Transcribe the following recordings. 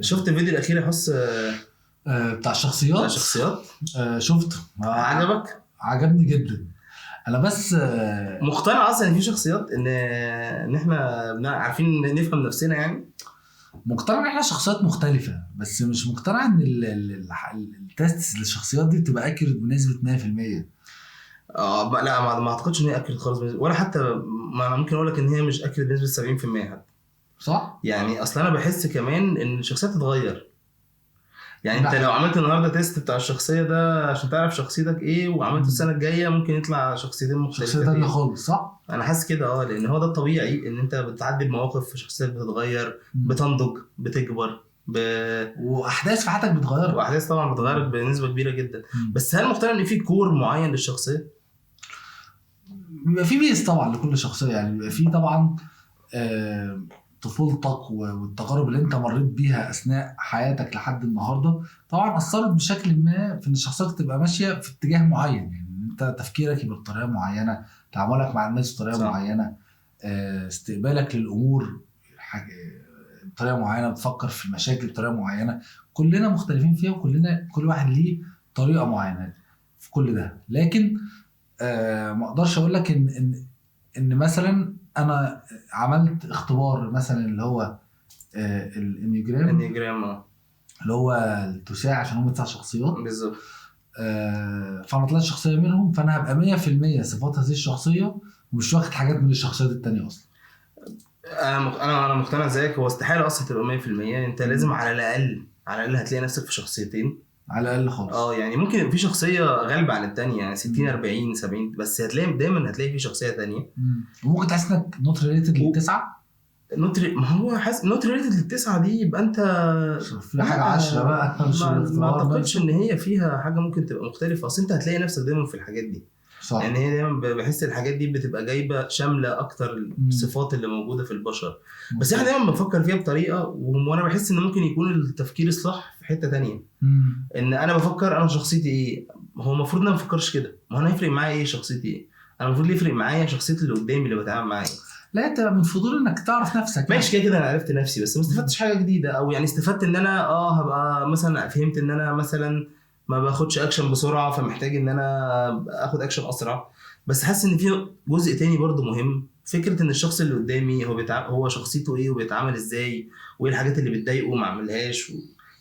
شفت الفيديو الاخير يا حس؟ بتاع الشخصيات. بتاع الشخصيات. شفته. عجبك؟ عجبني جدا. انا بس مقتنع اصلا ان في شخصيات، ان احنا عارفين نفهم نفسنا يعني. مقتنع ان احنا شخصيات مختلفة، بس مش مقتنع ان ال test للشخصيات دي بتبقى accurate بنسبة 100%. لا ما اعتقدش ان هي accurate خالص، ولا حتى ما انا ممكن اقول لك ان هي مش accurate بنسبة 70% حتى. صح؟ يعني اصل انا بحس كمان ان الشخصيات تتغير. يعني انت لو عملت النهارده test بتاع الشخصية ده عشان تعرف شخصيتك ايه، وعملته السنة الجاية ممكن يطلع شخصيتين مختلفتين، شخصية ثانية خالص. صح؟ انا حاسس كده، لان هو ده الطبيعي ان انت بتعدي بمواقف في شخصيتك بتتغير، بتنضج، بتكبر، واحداث في حياتك بتتغير، واحداث طبعا بتتغير بنسبة كبيرة جدا. بس هل مقتنع ان في core معين للشخصية؟ بيبقى في base طبعا لكل شخصية، يعني بيبقى في طبعا طفولتك والتجارب اللي انت مريت بيها اثناء حياتك لحد النهارده طبعا اثرت بشكل ما في ان شخصيتك تبقى ماشية في اتجاه معين. يعني انت تفكيرك يبقى بطريقة معينة، تعاملك مع الناس بطريقة معينة، استقبالك للامور بطريقة معينة، بتفكر في المشاكل بطريقة معينة. كلنا مختلفين فيها، وكلنا كل واحد ليه طريقه معينة في كل ده. لكن ما اقدرش اقول لك ان مثلا انا عملت اختبار مثلا اللي هو ال Enneagram، ال Enneagram اللي هو التساع، عشان هم 9 شخصيات بالظبط. فانا طلعت شخصية منهم، فانا هبقى 100% صفات هذه الشخصية ومش واخد حاجات من الشخصيات التانية اصلا. انا مقتنع زيك، هو استحالة اصلا تبقى 100%. انت لازم على الاقل، على الاقل هتلاقي نفسك في شخصيتين على الاقل خالص. يعني ممكن يبقى في شخصية غالبه عن الثانية، يعني 60 40 70، بس هتلاقي دايما هتلاقي في شخصية ثانية. وممكن تحس انك not related للتسعه. not ما هو حاسس not related للتسعه دي، يبقى انت في حاجة 10 بقى. مش ما اعتقدش ان هي فيها حاجة ممكن تبقى مختلفة، اصل انت هتلاقي نفسك دايما في الحاجات دي. صح. يعني هي دايما بحس الحاجات دي بتبقى جايبه شاملة اكتر الصفات اللي موجودة في البشر. بس احنا دايما بنفكر فيها بطريقة، وانا بحس ان ممكن يكون التفكير الصح في حتة تانية. ان انا بفكر انا شخصيتي ايه، هو المفروض انا ما بفكرش كده. ما هو انا يفرق معايا ايه شخصيتي ايه؟ انا المفروض يفرق معايا شخصية اللي قدامي اللي بتعامل معاه. لا، انت من فضول انك تعرف نفسك. ماشي، كده كده انا عرفت نفسي، بس ما استفدتش حاجة جديدة. او يعني استفدت ان انا هبقى مثلا فهمت ان انا مثلا ما باخدش اكشن بسرعة، فمحتاج ان انا اخد اكشن اسرع. بس حاسس ان في جزء تاني برضو مهم، فكرة ان الشخص اللي قدامي هو شخصيته ايه وبيتعامل ازاي، وايه الحاجات اللي بتضايقه وما عملهاش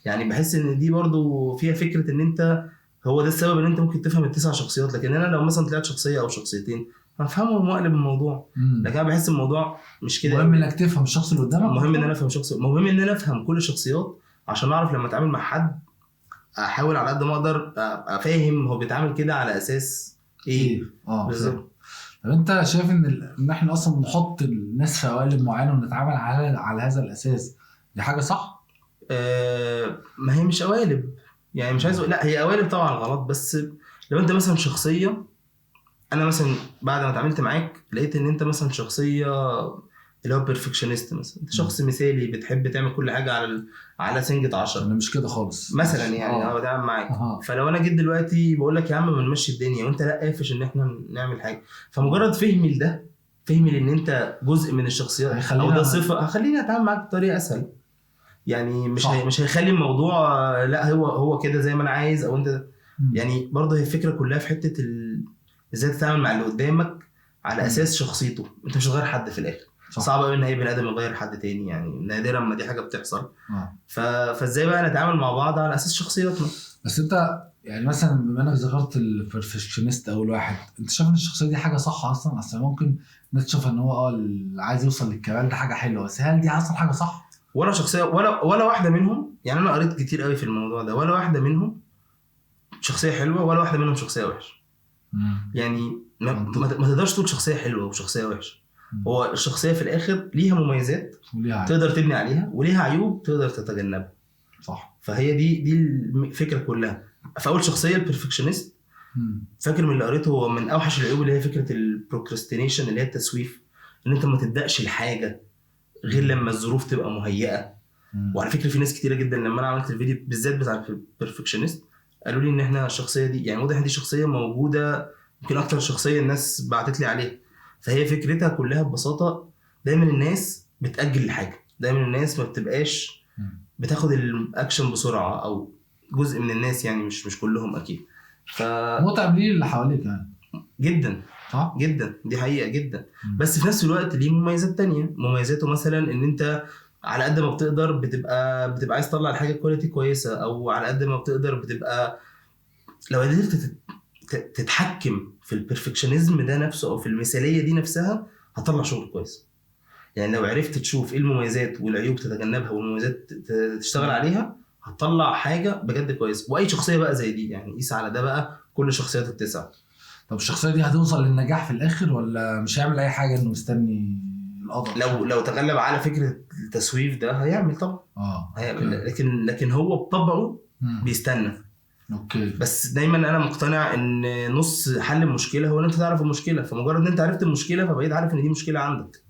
يعني بحس ان دي برضو فيها فكرة ان انت هو ده السبب ان انت ممكن تفهم التسع شخصيات. لكن انا لو مثلا طلعت شخصية او شخصيتين هفهمهم واقلب الموضوع. لكن انا بحس الموضوع مش كده. مهم انك تفهم الشخص اللي قدامك، مهم ان انا افهم شخص، مهم ان انا افهم كل الشخصيات عشان اعرف لما اتعامل مع حد احاول على قد ما اقدر افهم هو بيتعامل كده على اساس ايه. بالظبط. طب انت شايف ان احنا اصلا نحط الناس في قوالب معينة ونتعامل على هذا الاساس، دي حاجة صح؟ ما هي مش قوالب، يعني مش عايز، لا هي قوالب طبعا غلط. بس لو انت مثلا شخصية، انا مثلا بعد ما اتعاملت معاك لقيت ان انت مثلا شخصية اللي هو perfectionist مثلا، انت شخص مثالي بتحب تعمل كل حاجة على سنجة 10. انا مش كده خالص مثلا، يعني انا بتعامل معاك. فلو انا جيت دلوقتي بقول لك يا عم ما نمشي الدنيا، وانت لا قافش ان احنا نعمل حاجة، فمجرد فهمي لده، فهمي لان انت جزء من الشخصيات او ده صفة، هخليني اتعامل معاك بطريقة اسهل. يعني مش هيخلي الموضوع لا هو كده زي ما انا عايز او انت. يعني برضه هي الفكرة كلها في حتة ازاي تتعامل مع اللي قدامك على اساس شخصيته. انت مش هتغير حد في الاخر. صح. صعب قوي ان اي بني ادم يغير حد تاني، يعني نادرا ما دي حاجة بتحصل. فازاي بقى نتعامل مع بعض على اساس شخصياتنا؟ بس انت يعني مثلا بما انك ذكرت ال perfectionist اول واحد، انت شايف ان الشخصية دي حاجة صح اصلا؟ اصل ممكن الناس تشوف ان هو اللي عايز يوصل للكمال ده حاجة حلوة، بس هل دي اصلا حاجة صح؟ ولا شخصية ولا واحدة منهم. يعني انا قريت كتير قوي في الموضوع ده، ولا واحدة منهم شخصية حلوة ولا واحدة منهم شخصية وحشة. يعني ما تقدرش تقول شخصية حلوة وشخصية وحشة. هو الشخصية في الاخر ليها مميزات تقدر تبني عليها، وليها عيوب تقدر تتجنبها. صح. فهي دي الفكرة كلها. فاول شخصية ال perfectionist، فاكر من اللي قريته هو من اوحش العيوب اللي هي فكرة ال procrastination، اللي هي التسويف، ان انت ما تبداش الحاجة غير لما الظروف تبقى مهيئة. وعلى فكرة في ناس كتيرة جدا لما انا عملت الفيديو بالذات بتاع ال perfectionist قالوا لي ان احنا الشخصية دي، يعني واضح ان دي شخصية موجودة، يمكن اكتر شخصية الناس بعتت لي عليها. فهي فكرتها كلها ببساطة دايما الناس بتاجل الحاجة، دايما الناس ما بتبقاش بتاخد الاكشن بسرعة، او جزء من الناس يعني، مش كلهم اكيد. متعب ليه اللي حواليك يعني جدا، صح جدا، دي حقيقة جدا. بس في نفس الوقت ليه مميزات تانية. مميزاته مثلا ان انت على قد ما بتقدر بتبقى عايز تطلع الحاجة quality كويسة، او على قد ما بتقدر بتبقى لو قدرت تتحكم في ال perfectionism ده نفسه او في المثالية دي نفسها هتطلع شغل كويس. يعني لو عرفت تشوف ايه المميزات والعيوب تتجنبها والمميزات تشتغل عليها هتطلع حاجة بجد كويس. واي شخصية بقى زي دي يعني، قيس على ده بقى كل الشخصيات التسعة. طب الشخصية دي هتوصل للنجاح في الاخر ولا مش هيعمل اي حاجة انه مستني القدر؟ لو تغلب على فكرة التسويف ده هيعمل طبعا، هيعمل. لكن هو بطبعه بيستنى. okay. بس دايما انا مقتنع ان نص حل المشكلة هو ان انت تعرف المشكلة. فمجرد ان انت عرفت المشكلة فبقيت عارف ان دي مشكلة عندك،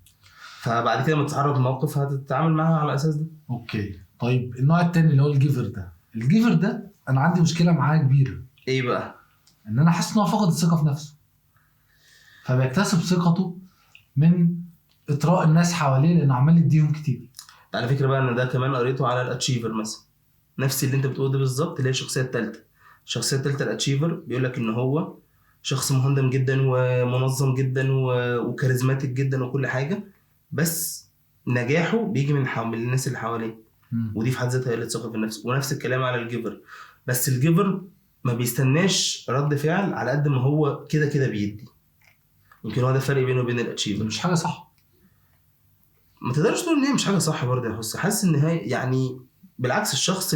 فبعد كده لما تتعرض لموقف هتتعامل معاها على اساس ده. okay. طيب النوع الثاني اللي هو ال giver ده، ال giver ده انا عندي مشكلة معاه كبيرة. ايه بقى؟ ان انا حاسس ان هو فقد الثقة في نفسه، فبيكتسب ثقته من اطراء الناس حواليه لانه عمال يديهم كتير. على فكرة بقى ان ده كمان قريته على ال achiever مثلا، نفس اللي انت بتقوله ده بالظبط، اللي هي الشخصية الثالثة. الشخصية الثالثة ال achiever بيقول لك ان هو شخص مهندم جدا ومنظم جدا و charismatic جدا وكل حاجة، بس نجاحه بيجي من الناس اللي حواليه، ودي في حد ذاتها قلة ثقة في النفس. ونفس الكلام على ال giver، بس ال giver ما بيستناش رد فعل على قد ما هو كده كده بيدي. يمكن هو ده الفرق بينه وبين ال achiever. مش حاجة صح، ما تقدرش تقول ان هي مش حاجة صح برضه يا حس. حاسس ان هي يعني بالعكس، الشخص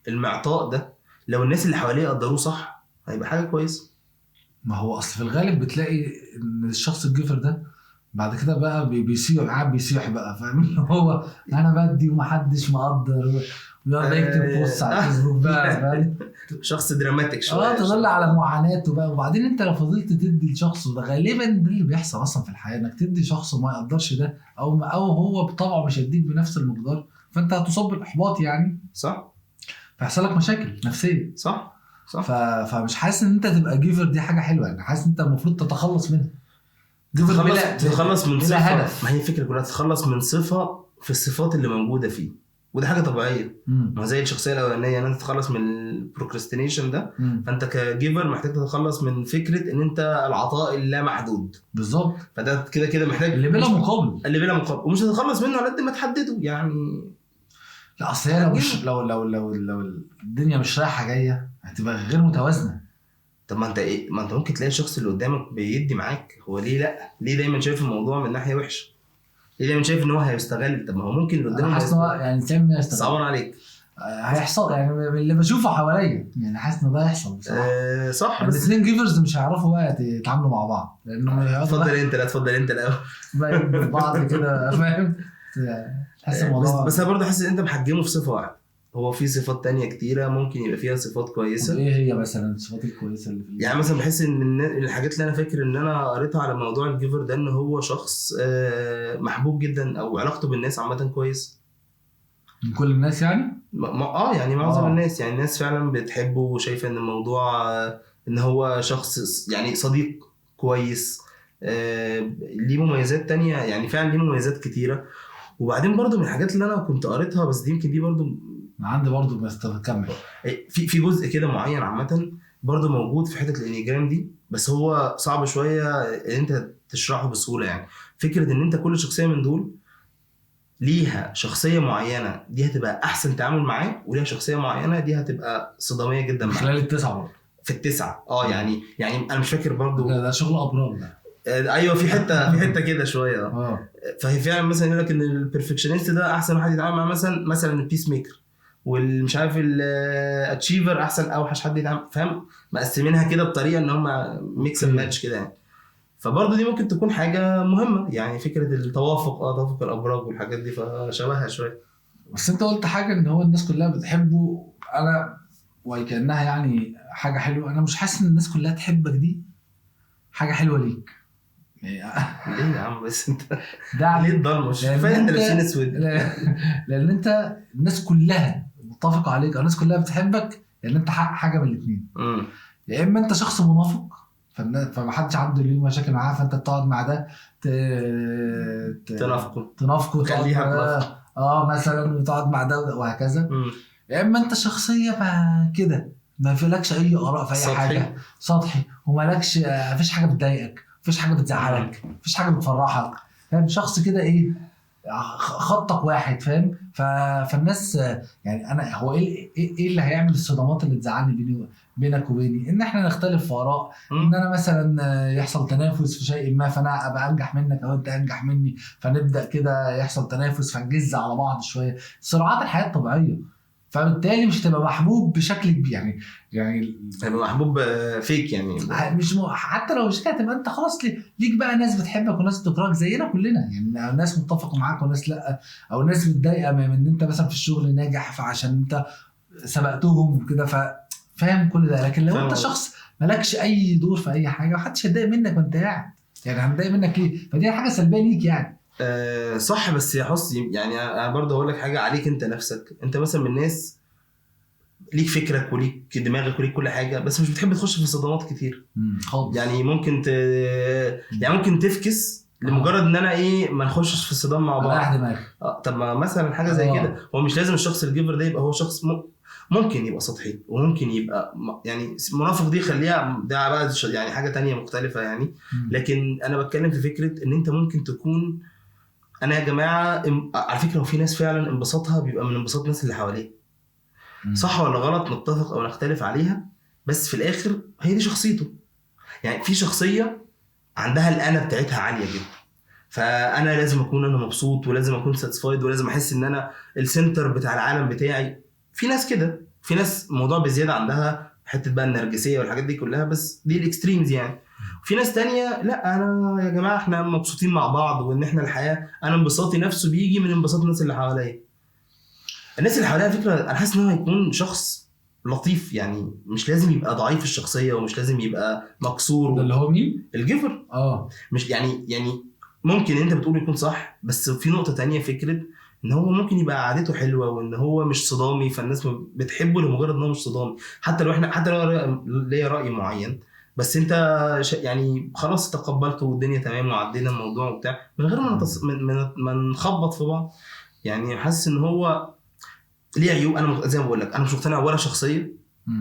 المعطاء ده لو الناس اللي حواليه قدروه صح هيبقى حاجة كويسة. ما هو اصل في الغالب بتلاقي ان الشخص ال giver ده بعد كده بقى بيصيح، قاعد بيصيح بقى، فاهم؟ هو انا بدي ومحدش مقدر، ويقعد يكتب post على الفيسبوك بقى، فاهم؟ شخص dramatic شوية، تدل على معاناته بقى. وبعدين انت لو فضلت تدي لشخص، وده غالبا ده اللي بيحصل اصلا في الحياة، انك تدي شخص ما يقدرش ده، او هو بطبعه مش هيديك بنفس المقدار، فانت هتصاب بالاحباط يعني، صح؟ فيحصل لك مشاكل نفسية، صح صح. فمش حاسس ان انت تبقى giver دي حاجة حلوة يعني، حاسس ان انت المفروض تتخلص منها. تتخلص من صفة هدف. ما هي الفكرة كلها تتخلص من صفة في الصفات اللي موجودة فيه، وده حاجة طبيعية. ما زي الشخصية الاولانية ان انت تتخلص من ال procrastination ده، فانت ك giver محتاج تتخلص من فكرة ان انت العطاء اللامحدود. بالظبط. فده كده كده محتاج اللي بلا مقابل، اللي بلا مقابل، ومش هتتخلص منه على قد ما تحدده يعني. لا اصل هي لو مش لو لو لو لو الدنيا مش رايحة جاية هتبقى غير متوازنة. طب ما انت ايه، ما انت ممكن تلاقي الشخص اللي قدامك بيدي معاك، هو ليه لا؟ ليه دايما شايف الموضوع من ناحية وحشة؟ ليه دايما شايف ان هو هيستغل؟ طب ما هو ممكن اللي قدامك حاسس ان هو يعني سامي هيستغل. صعبان عليك هيحصل يعني، من اللي بشوفه حواليا يعني، حاسس ان ده هيحصل بصراحة. صح. بس الاثنين givers مش هيعرفوا بقى يتعاملوا مع بعض، لانهم اتفضل انت، لا اتفضل انت الاول بقى بعض كده، فاهم؟ تحس الموضوع. بس انا برضه حاسس ان انت محجمه في صفة واحدة، هو في صفات تانية كتيرة ممكن يبقى فيها صفات كويسة. ايه هي مثلا الصفات الكويسة اللي في يعني مثلا بحس ان الحاجات اللي انا فاكر ان انا قريتها على موضوع ال giver ده، ان هو شخص محبوب جدا، او علاقته بالناس عامة كويس من كل الناس يعني. يعني معظم الناس يعني، الناس فعلا بتحبه وشايفة ان الموضوع ان هو شخص يعني صديق كويس، ليه مميزات تانية يعني، فعلا ليه مميزات كتيرة. وبعدين برضو من الحاجات اللي انا كنت قريتها، بس دي يمكن دي برضو عندي برضو بس تكمل، في جزء كده معين عامة برضو موجود في حتة ال Enneagram دي، بس هو صعب شوية ان انت تشرحه بسهولة يعني. فكرة ان انت كل شخصية من دول ليها شخصية معينة دي هتبقى احسن تعامل معاه، وليها شخصية معينة دي هتبقى صداميه جدا معاه خلال التسعة برضو. في التسعة يعني انا مش فاكر برضو ده شغل ابرار ده. ايوه في حتة كده شوية. فهي فعلا مثلا يقول لك ان ال perfectionist ده احسن واحد يتعامل معاه، مثلا ال peacemaker، والمش عارف ال achiever احسن اوحش حد يتعامل، فاهم؟ مقسمينها كده بطريقة ان هم mix and match كده يعني. فبرضه دي ممكن تكون حاجة مهمة يعني، فكرة التوافق، توافق الابراج والحاجات دي، فشبهها شوية. بس انت قلت حاجة ان هو الناس كلها بتحبه، انا وكانها يعني حاجة حلوة. انا مش حاسس ان الناس كلها تحبك دي حاجة حلوة ليك. ليه يا عم؟ بس انت ده ليه الضلمة؟ مش كفاية انت لابسين اسود؟ لان انت الناس كلها متفقه عليك او الناس كلها بتحبك، لان انت حق حاجة من الاثنين. يا اما انت شخص منافق فمحدش عنده ليه مشاكل معاه، فانت بتقعد مع ده تنافقه، تخليها مثلا وتقعد مع ده وهكذا. يا اما انت شخصية كده ما فيلكش اي اراء في اي سطحي. حاجة، سطحي، ومالكش، مفيش حاجة بتضايقك، مفيش حاجة بتزعلك، مفيش حاجة بتفرحك، فاهم؟ شخص كده ايه، خطك واحد، فاهم؟ فالناس يعني انا هو ايه اللي هيعمل الصدمات اللي تزعلني بينك وبيني؟ ان احنا نختلف في اراء، ان انا مثلا يحصل تنافس في شيء ما، فانا ابقى انجح منك او انت انجح مني، فنبدا كده يحصل تنافس، فنجز على بعض شوية، صراعات الحياة الطبيعية. فبالتالي مش هتبقى محبوب بشكل كبير، يعني هيبقى محبوب فيك، يعني مش حتى لو مش كده تبقى انت خلاص ليك بقى ناس بتحبك وناس بتكرهك زينا كلنا، يعني ناس متفقه معاك وناس لا، او ناس متضايقة من ان انت مثلا في الشغل ناجح فعشان انت سبقتهم وكده، فاهم كل ده. لكن لو انت شخص مالكش اي دور في اي حاجة، محدش هيتضايق منك وانت قاعد، يعني هنضايق منك ليه؟ فدي حاجة سلبية ليك يعني. صح. بس يا حسن يعني انا برضه هقول لك حاجة عليك انت نفسك. انت مثلا من الناس ليك فكرك وليك دماغك وليك كل حاجة، بس مش بتحب تخش في صدمات كتير خالص. يعني ممكن يعني ممكن تفكس لمجرد ان انا ايه ما نخشش في الصدام مع بعض. طب ما مثلا حاجة زي كده، هو مش لازم الشخص ال giver ده يبقى هو شخص ممكن يبقى سطحي، وممكن يبقى يعني منافق، دي خليها ده بقى يعني حاجة تانية مختلفة يعني. لكن انا بتكلم في فكرة ان انت ممكن تكون، انا يا جماعة على فكرة وفي ناس فعلا انبساطها بيبقى من انبساط الناس اللي حواليه، صح ولا غلط نتفق او نختلف عليها، بس في الاخر هي دي شخصيته. يعني في شخصية عندها الانا بتاعتها عالية جدا، فانا لازم اكون انا مبسوط، ولازم اكون satisfied، ولازم احس ان انا ال center بتاع العالم بتاعي. في ناس كده، في ناس موضوع بزيادة عندها حتة بقى النرجسية والحاجات دي كلها، بس دي ال extremes يعني. في ناس تانية لا، انا يا جماعة احنا مبسوطين مع بعض، وان احنا الحياة، انا انبساطي نفسه بيجي من انبساط الناس اللي حواليا. الناس اللي حواليا فكرة انا حاسس ان هو هيكون شخص لطيف، يعني مش لازم يبقى ضعيف الشخصية، ومش لازم يبقى مكسور. ده اللي هو مين؟ ال giver. مش يعني ممكن انت بتقول يكون صح، بس في نقطة تانية، فكرة ان هو ممكن يبقى عادته حلوة، وان هو مش صدامي، فالناس بتحبه لمجرد ان هو مش صدامي، حتى لو احنا، حتى لو ليا راي معين، بس انت يعني خلاص تقبلته والدنيا تمام وعدينا الموضوع وبتاع، من غير ما ما نخبط في بعض. يعني حاسس ان هو ليه عيوب. انا زي ما بقول لك انا مش مقتنع ولا شخصية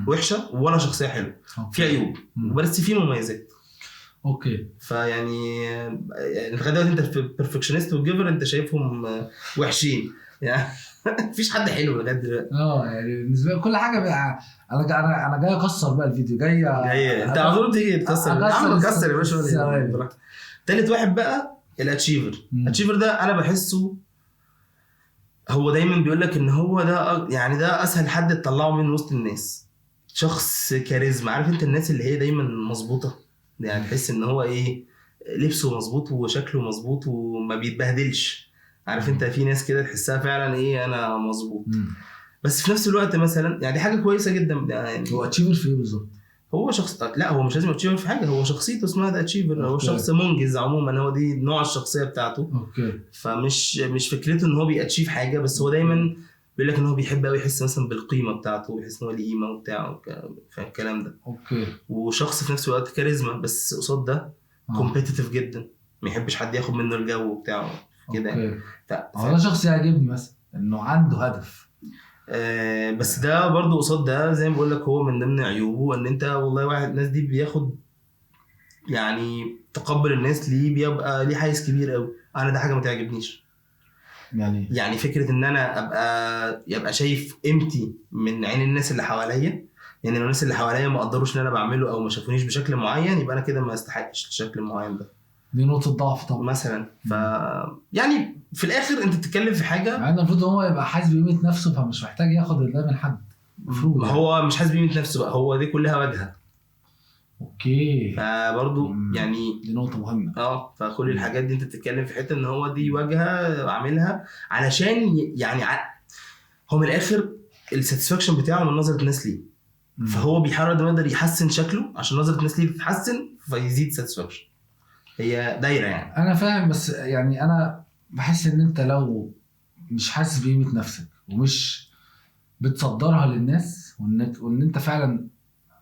وحشة ولا شخصية حلوة، في عيوب بس في مميزات. okay. فيعني لغاية دلوقتي انت في perfectionist وال giver انت شايفهم وحشين يعني. مفيش حد حلو لغاية دلوقتي. يعني بالنسبة لي كل حاجة بقى، انا جاي اكسر بقى الفيديو، جاي انت على طول بتيجي تكسر يا عم، كسر يا باشا. تالت واحد بقى ال achiever. ال achiever ده انا بحسه هو دايما بيقول لك ان هو ده يعني ده اسهل حد تطلعه من وسط الناس، شخص كاريزما. عارف انت الناس اللي هي دايما مظبوطة، يعني تحس ان هو ايه، لبسه مظبوط وشكله مظبوط وما بيتبهدلش. عارف انت في ناس كده تحسها فعلا ايه، انا مظبوط. بس في نفس الوقت مثلا يعني دي حاجة كويسة جدا. يعني هو achiever في ايه بالظبط؟ هو شخص، لا هو مش لازم achiever في حاجة، هو شخصيته اسمها ده achiever. هو شخص منجز عموما، هو دي نوع الشخصية بتاعته. okay. فمش مش فكرته ان هو بي achieve حاجة، بس هو دايما بيقول لك ان هو بيحب قوي يحس مثلا بالقيمة بتاعته، ويحس ان هو ليه قيمة وبتاع الكلام ده. okay. وشخص في نفس الوقت كاريزما، بس قصاد ده competitive جدا، ما يحبش حد ياخد منه الجو بتاعه كده يعني. هو ده شخص يعجبني مثلا انه عنده هدف. بس ده برضو قصاد ده زي ما بقول لك هو من ضمن عيوبه ان انت والله واحد الناس دي بياخد يعني تقبل الناس ليه بيبقى ليه حيز كبير قوي. انا ده حاجة ما تعجبنيش يعني فكرة ان انا ابقى يبقى شايف قيمتي من عين الناس اللي حواليا. يعني لو الناس اللي حواليا ما قدروش اللي انا بعمله او ما شافونيش بشكل معين، يبقى انا كده ما استحقش الشكل المعين ده. دي نقطة ضعف طبعا مثلا. ف يعني في الاخر انت بتتكلم في حاجة يعني المفروض هو يبقى حاسس بقيمة نفسه، فمش محتاج ياخد ده من حد. المفروض يعني. هو مش حاسس بقيمة نفسه بقى، هو دي كلها واجهه. okay. فبرضو يعني دي نقطة مهمة. فكل الحاجات دي انت بتتكلم في حتة ان هو دي واجهه عاملها علشان يعني هو من الاخر ال satisfaction بتاعه من نظره الناس ليه. فهو بيحاول قد ما يقدر يحسن شكله عشان نظره الناس ليه تتحسن، فيزيد satisfaction. هي دايرة يعني. انا فاهم، بس يعني انا بحس ان انت لو مش حاسس بقيمة نفسك ومش بتصدرها للناس، وان انت فعلا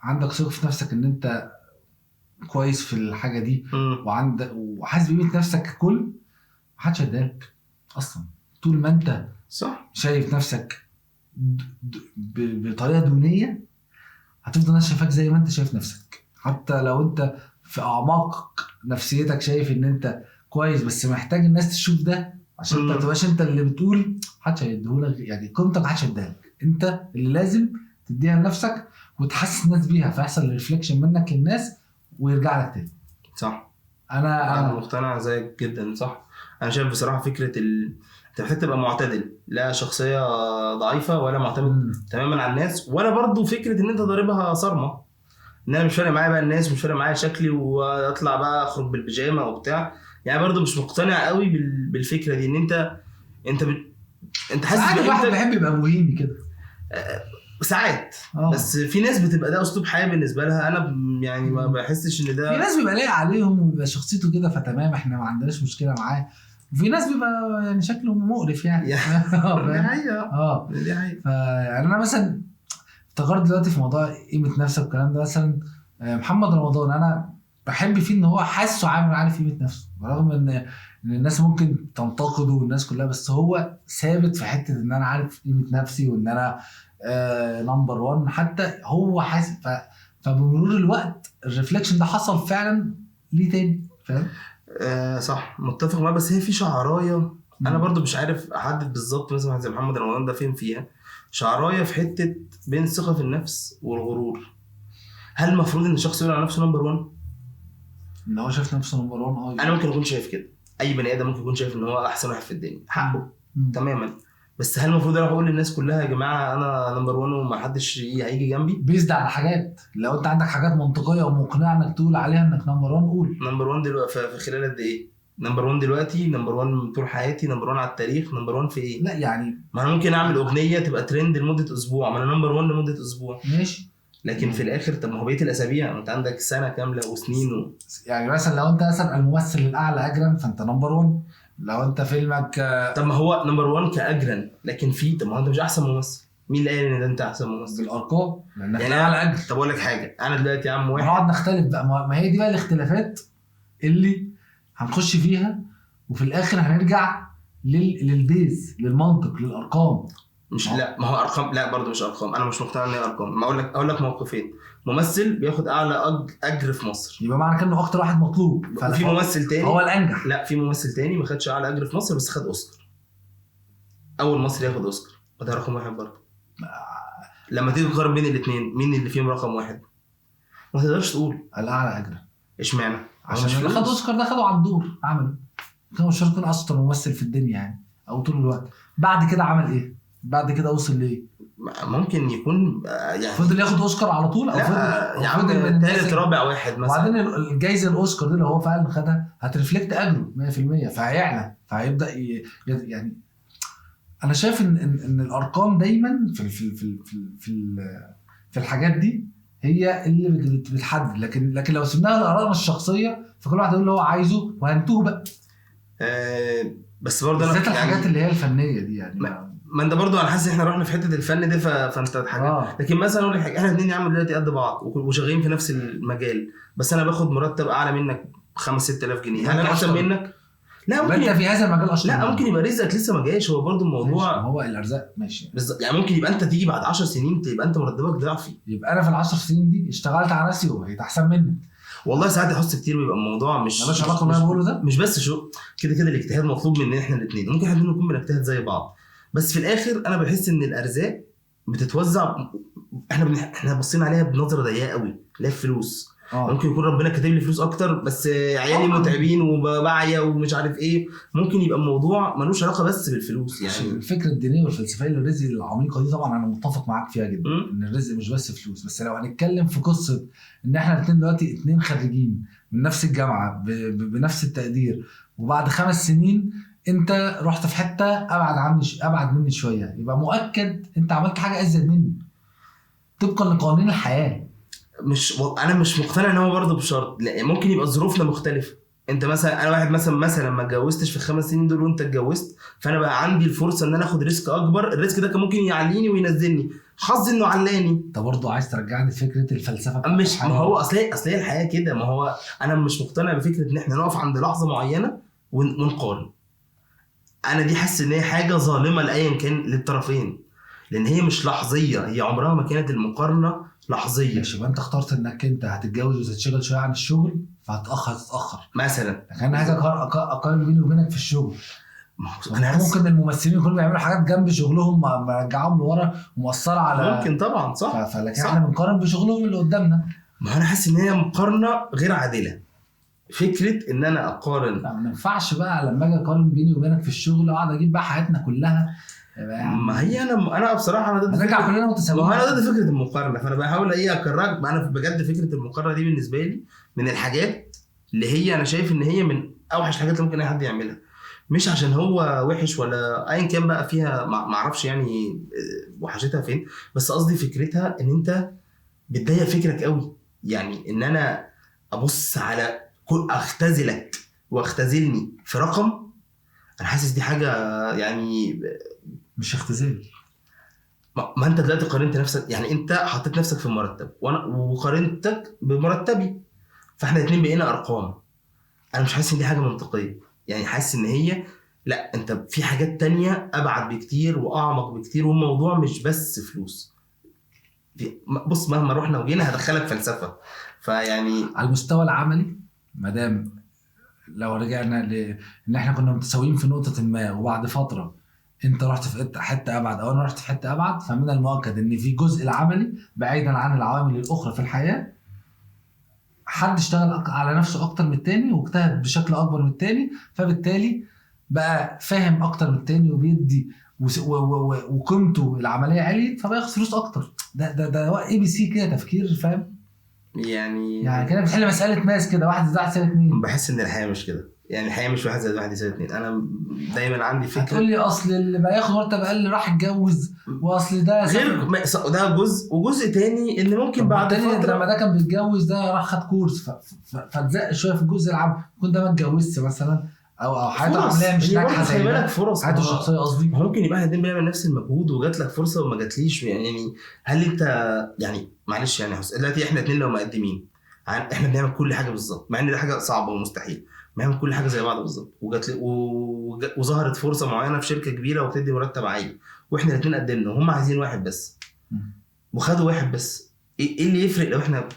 عندك ثقة في نفسك ان انت كويس في الحاجة دي، وعندك وحاسس بقيمة نفسك ككل، محدش هيديك اصلا. طول ما انت صح شايف نفسك بطريقة دونية هتفضل الناس شايفاك زي ما انت شايف نفسك، حتى لو انت في اعماق نفسيتك شايف ان انت كويس، بس محتاج الناس تشوف ده عشان انت ما تبقاش انت اللي بتقول، محدش هيديهولك يعني، قيمتك محدش هيديها لك، انت اللي لازم تديها لنفسك وتحسس الناس بيها، فيحصل reflection منك للناس ويرجع لك تاني. صح، انا مقتنع زيك جدا. صح، انا شايف بصراحة فكرة انت محتاج تبقى معتدل، لا شخصية ضعيفة ولا معتمد تماما على الناس، ولا برضو فكرة ان انت ضاربها صرمه، ان انا مش فارق معايا بقى الناس، مش فارق معايا شكلي، واطلع بقى اخرج بالبيجامه وبتاع. يعني برضو مش مقتنع قوي بالفكرة دي، ان انت انت حاسس الواحد بيحب يبقى بوهيمي كده ساعات. بس في ناس بتبقى ده اسلوب حياة بالنسبة لها. انا يعني ما بحسش ان ده، في ناس بيبقى لايق عليهم وبيبقى شخصيته كده فتمام، احنا ما عندناش مشكلة معاه. وفي ناس بيبقى يعني شكله مقرف يعني. دي حقيقة. دي حقيقة. فيعني انا مثلا افتكرت دلوقتي في موضوع قيمة نفسك والكلام ده، مثلا محمد رمضان انا بحب فيه ان هو حاسه عامل عارف قيمة نفسه، برغم ان الناس ممكن تنتقده والناس كلها، بس هو ثابت في حتة ان انا عارف قيمة نفسي وان انا number 1، حتى هو حاسس. فبمرور الوقت ال reflection ده حصل فعلا ليه تاني، فاهم؟ صح، متفق معاك. بس هي في شعرايه انا برضو مش عارف احدد بالظبط، مثلا زي محمد رمضان ده فين فيها شعرايه، في حتة بين الثقة في النفس والغرور. هل المفروض ان الشخص يقول على نفسه number 1؟ ان هو شايف نفسه number 1؟ انا ممكن اكون شايف كده، اي بني ادم ممكن يكون شايف ان هو احسن واحد في الدنيا، حقه تماما. بس هل المفروض اروح اقول للناس كلها يا جماعة انا number 1 وما حدش هيجي جنبي؟ based على حاجات، لو انت عندك حاجات منطقية ومقنعه انك تقول عليها انك number 1 قول number 1 دلوقتي. في خلال قد ايه number 1 دلوقتي؟ number 1 طول حياتي؟ number 1 على التاريخ؟ number 1 في ايه؟ لا يعني ما انا ممكن اعمل اغنية تبقى ترند لمدة اسبوع، ما انا number 1 لمدة اسبوع، ماشي. لكن في الاخر طب ما هو بقية الاسابيع انت عندك سنة كاملة وسنين يعني مثلا لو انت مثلا الممثل الاعلى اجرا فانت number 1، لو انت فيلمك طب ما هو number 1 كاجرا، لكن في طب ما هو انت مش احسن ممثل، مين اللي قال ان ده انت احسن ممثل؟ بالارقام، لانك يعني اعلى اجر. طب اقول لك حاجة، انا دلوقتي يا عم واحد نقعد نختلف بقى، ما هي دي بقى الاختلافات اللي هنخش فيها، وفي الاخر هنرجع لل base، للمنطق، للارقام. مش لا ما هو ارقام، لا برضه مش ارقام، انا مش مقتنع ان هي ارقام. ما اقول لك موقفين، ممثل بياخد اعلى اجر في مصر، يبقى معنى كده انه اكتر واحد مطلوب، في ممثل تاني هو الانجح. لا، في ممثل تاني ما خدش اعلى اجر في مصر بس خد اوسكار، اول مصري ياخد اوسكار، وده رقم واحد برضه. لما تيجي تقارن بين الاثنين مين اللي فيهم رقم واحد؟ ما تقدرش تقول الاعلى اجر. اشمعنى؟ عشان اللي خد اوسكار ده خده عن دور عمله، كان مش شرط يكون اشطر ممثل في الدنيا يعني او طول الوقت. بعد كده عمل ايه؟ بعد كده وصل ليه؟ ممكن يكون يعني فضل ياخد اوسكار على طول، او فضل ثالث رابع واحد مثلا. وبعدين الجايزة الاوسكار دي اللي هو فعلا خدها هت reflect اجره 100%، فهيعلى، فهيبدا يعني انا شايف ان ان الارقام دايما في في في في في الحاجات دي هي اللي بتحدد، لكن لو سيبناها لارائنا الشخصية فكل واحد يقول اللي هو عايزه وهنتوه بقى. بس برضه بالذات الحاجات يعني اللي هي الفنية دي يعني ما انت برضو انا حاسس ان احنا رحنا في حتة الفن ده، فانت حاجة. لكن مثلا اقول لك حاجة، احنا الاثنين يا عم دلوقتي قد بعض وشغالين في نفس المجال، بس انا باخد مرتب اعلى منك 5-6 آلاف جنيه، هل انا احسن منك؟ لا، ممكن انت في هذا المجال اشطر. لا، ممكن يبقى رزقك لسه ما جاش، هو برضو الموضوع هو الارزاق ماشي بالظبط. يعني ممكن يبقى انت تيجي بعد 10 سنين تبقى انت مرتبك ضعفي، يبقى انا في ال10 سنين دي اشتغلت على نفسي وبقيت احسن منك. والله ساعات احس كتير بيبقى الموضوع مش مالوش علاقة باللي انا بقوله ده، مش بس شو كده كده الاجتهاد مطلوب مننا احنا الاثنين، ممكن احنا نكون بنجتهد زي بعض، بس في الاخر انا بحس ان الارزاق بتتوزع، احنا باصين عليها بنظره ضيقه قوي، لا فلوس. ممكن يكون ربنا كاتب لي فلوس اكتر بس عيالي متعبين وبعيا ومش عارف ايه، ممكن يبقى الموضوع ملوش علاقة بس بالفلوس. يعني الفكرة الدينية والفلسفية للرزق العميقة دي طبعا انا متفق معاك فيها جدا، ان الرزق مش بس فلوس. بس لو هنتكلم في قصة ان احنا الاثنين دلوقتي اثنين خريجين من نفس الجامعة بنفس التقدير، وبعد 5 سنين انت رحت في حتة ابعد مني شوية، يبقى مؤكد انت عملت حاجة ازيد مني طبقا لقوانين الحياة. مش انا مش مقتنع ان هو برضه بشرط، لا ممكن يبقى ظروفنا مختلفة. انت مثلا، انا واحد مثلا ما اتجوزتش في ال5 سنين دول وانت اتجوزت، فانا بقى عندي الفرصة ان انا اخد risk اكبر، ال risk ده كان ممكن يعليني وينزلني، حظي انه علاني. انت برضه عايز ترجعني لفكرة الفلسفة مش ما هو اصل هي الحياة كده. ما هو انا مش مقتنع بفكره ان احنا نقف عند لحظة معينة ونقارن. انا دي حاسس ان هي حاجة ظالمه لايا كان للطرفين، لان هي مش لحظيه، هي عمرها ما كانت المقارنة لحظيه. ماشي، يبقى انت اخترت انك انت هتتجوز وتتشغل شوية عن الشغل فهتتاخر مثلا. لكن انا عايز اقارن بيني وبينك في الشغل. انا ممكن الممثلين كلهم بيعملوا حاجات جنب شغلهم مرجعهم لورا ومؤثرة على، ممكن طبعا صح. فلكن احنا بنقارن بشغلهم اللي قدامنا. ما انا حاسس ان هي مقارنة غير عادلة. فكرة ان انا اقارن ما ينفعش بقى لما اجي اقارن بيني وبينك في الشغل اقعد اجيب بقى حياتنا كلها. يعني ما هي انا بصراحة انا ضد نرجع كلنا متساويين. ما انا ضد فكرة المقارنة، فانا بحاول ايه اكررك. انا بجد فكرة المقارنة دي بالنسبة لي من الحاجات اللي هي انا شايف ان هي من اوحش الحاجات اللي ممكن اي حد يعملها. مش عشان هو وحش ولا ايا كان بقى فيها، ما اعرفش يعني وحشتها فين، بس قصدي فكرتها ان انت بتضيق فكرك قوي. يعني ان انا ابص على كل اختزلك واختزلني في رقم، انا حاسس دي حاجة يعني مش اختزال. ما انت دلوقتي قارنت نفسك، يعني انت حطيت نفسك في المرتب وانا وقارنتك بمرتبي، فاحنا الاثنين بقينا ارقام. انا مش حاسس ان دي حاجة منطقية. يعني حاسس ان هي لا، انت في حاجات تانية ابعد بكتير واعمق بكتير، والموضوع مش بس فلوس. بص مهما رحنا وجينا هدخلك فلسفة. فيعني على المستوى العملي، مادام لو رجعنا لان احنا كنا متساويين في نقطة ما، وبعد فترة انت رحت في حتة ابعد او انا رحت في حتة ابعد، فمن المؤكد ان في جزء العملي بعيدا عن العوامل الاخرى في الحياة، حد اشتغل على نفسه اكتر من التاني واجتهد بشكل اكبر من التاني، فبالتالي بقى فاهم اكتر من التاني وبيدي وقيمته العملية عليت، فبياخد فلوس اكتر. ده ده ده ABC كده تفكير، فاهم يعني كده بتحل مسالة math كده، 1 + 1 = 2. بحس ان الحياة مش كده، يعني الحياة مش 1 + 1 = 2. انا دايما عندي فكرة، هتقول لي اصل اللي بياخد مرتب اقل راح اتجوز، واصل ده غير ده جزء، وجزء تاني اللي ممكن بعد فترة لما ده كان بيتجوز ده راح خد كورس فاتزق شوية في الجزء العام، يكون ده ما اتجوزش مثلا او حياته العملية مش ناجحة زي بالك فرص حياته الشخصية قصدي. ممكن يبقى احنا الاثنين بنعمل نفس المجهود وجات لك فرصة وما جاتليش. يعني هل انت يعني معلش يعني دلوقتي احنا الاثنين لو مقدمين احنا بنعمل كل حاجة بالظبط، مع ان ده حاجة صعبة ومستحيل، بنعمل كل حاجة زي بعض بالظبط، وجات وظهرت فرصة معينة في شركة كبيرة وبتدي مرتب عالي، واحنا الاثنين قدمنا وهم عايزين واحد بس وخدوا واحد بس. ايه اللي يفرق لو احنا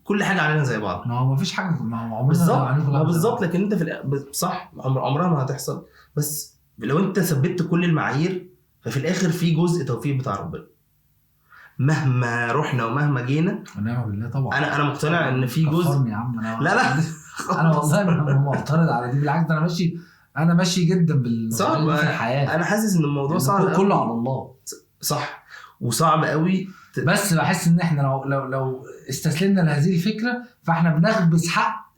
كل حاجة علينا زي بعض؟ ما هو مفيش حاجة، ما هو عمرنا بالظبط، ما بالظبط. لكن انت في صح عمرها ما هتحصل، بس لو انت ثبتت كل المعايير ففي الاخر في جزء توفيق بتاع ربنا مهما رحنا ومهما جينا. ونعم بالله طبعا. انا مقتنع ان في جزء يا عم. انا لا انا والله ما معترض على دي، بالعكس ده انا ماشي جدا بالنظريه في الحياة. انا حاسس ان الموضوع صعب، كله على الله، صح، وصعب قوي. بس بحس ان احنا لو لو لو استسلمنا لهذه الفكرة فاحنا بنخبز حق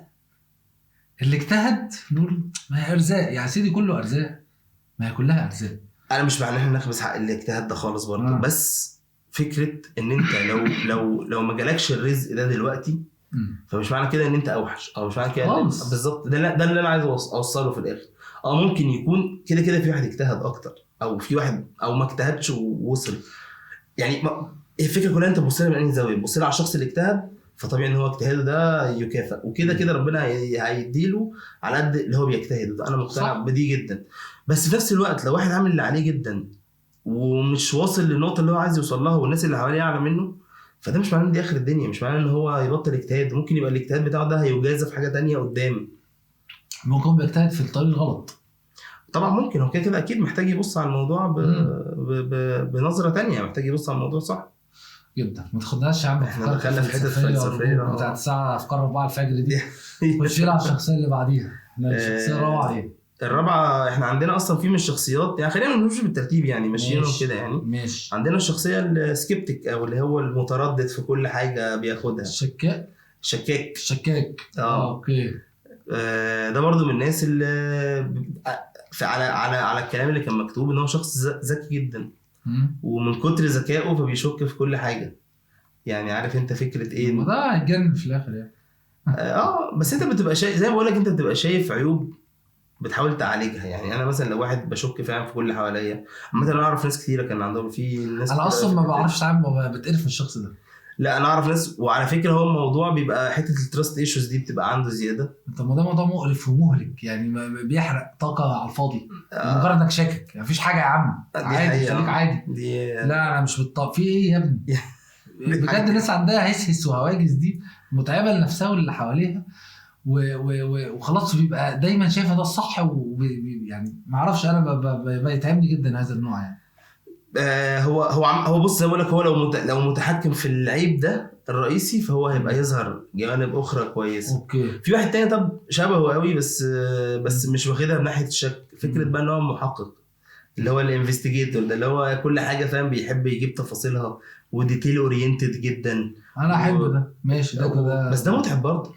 اللي اجتهد، نقول ما هي ارزاق يا سيدي، كله ارزاق، ما هي كلها ارزاق. انا مش مع ان احنا نخبز حق اللي اجتهد ده خالص برضه، بس فكرة ان انت لو لو لو ما جالكش الرزق ده دلوقتي فمش معنى كده ان انت اوحش، او مش معنى كده بالظبط. ده اللي انا عايز اوصله في الاخر. ممكن يكون كده كده في واحد اجتهد اكتر، او في واحد او ما اجتهدش ووصل. يعني الفكرة كلها انت بتبص لها من انهي زاوية؟ بتبص لها على الشخص اللي اجتهد، فطبيعي ان هو اجتهاده ده يكافئ، وكده كده ربنا هيديله على قد اللي هو بيجتهده ده. انا مقتنع بدي جدا. بس في نفس الوقت لو واحد عامل اللي عليه جدا ومش واصل للنقطة اللي هو عايز يوصل لها والناس اللي حواليه اعلى منه، فده مش معناه ان دي اخر الدنيا، مش معناه ان هو يبطل اجتهاد. ممكن يبقى الاجتهاد بتاعه ده هيجازى في حاجة تانية قدام، ممكن بيجتهد في الطريق الغلط طبعا. ممكن هو كده كده اكيد محتاج يبص على الموضوع بنظره تانية، محتاج يبص على الموضوع صح جدا. ما تاخدناش يا عم، احنا دخلنا في حتة فلسفية بتاعت الساعة افكار 4 الفجر دي. خش على الشخصية اللي بعديها. احنا الشخصية الرابعة ايه؟ الرابعة احنا عندنا اصلا في من الشخصيات، يعني خلينا نمشي بالترتيب يعني ماشيين كده يعني. ماشي. عندنا الشخصية ال skeptic او اللي هو المتردد في كل حاجة بياخدها، الشكاك. شكاك. okay. ده برضو من الناس اللي على على على الكلام اللي كان مكتوب ان هو شخص ذكي جدا، ومن كتر ذكائه فبيشك في كل حاجة. يعني عارف انت فكرة ايه؟ ما ده هيتجنن في الاخر يعني. بس انت بتبقى شايف، زي ما بقول لك، انت بتبقى شايف عيوب بتحاول تعالجها. يعني انا مثلا لو واحد بشك فعلا في كل اللي حواليا، مثلا انا اعرف ناس كتيرة كان عندهم في ناس، انا اصلا ما بعرفش اتعامل، بتقرف من الشخص ده. لا انا اعرف ناس، وعلى فكرة هو الموضوع بيبقى حتة ال trust issues دي بتبقى عنده زيادة. طب ما ده موضوع مقرف ومهلك يعني، بيحرق طاقة على الفاضي. مجرد انك شاكك يعني مفيش حاجة يا عم، عادي خليك عادي دي. لا انا مش بالطبع في ايه يا ابني. بجد الناس عندها هس وهواجس دي متعبة لنفسها واللي حواليها، وخلاص بيبقى دايما شايفه ده الصح، ويعني ما اعرفش انا بيتعبني جدا هذا النوع يعني. هو بص بقول لك، هو لو متحكم في العيب ده الرئيسي فهو هيبقى يظهر جوانب اخرى كويسة. okay. في واحد تاني طب شبهه قوي بس مش واخدها من ناحية الشك، فكرة بقى ان هو محقق، اللي هو ال investigator ده، اللي هو كل حاجة فاهم بيحب يجيب تفاصيلها و detail oriented جدا. انا احب ده ماشي، ده كده بس ده متعب برضه.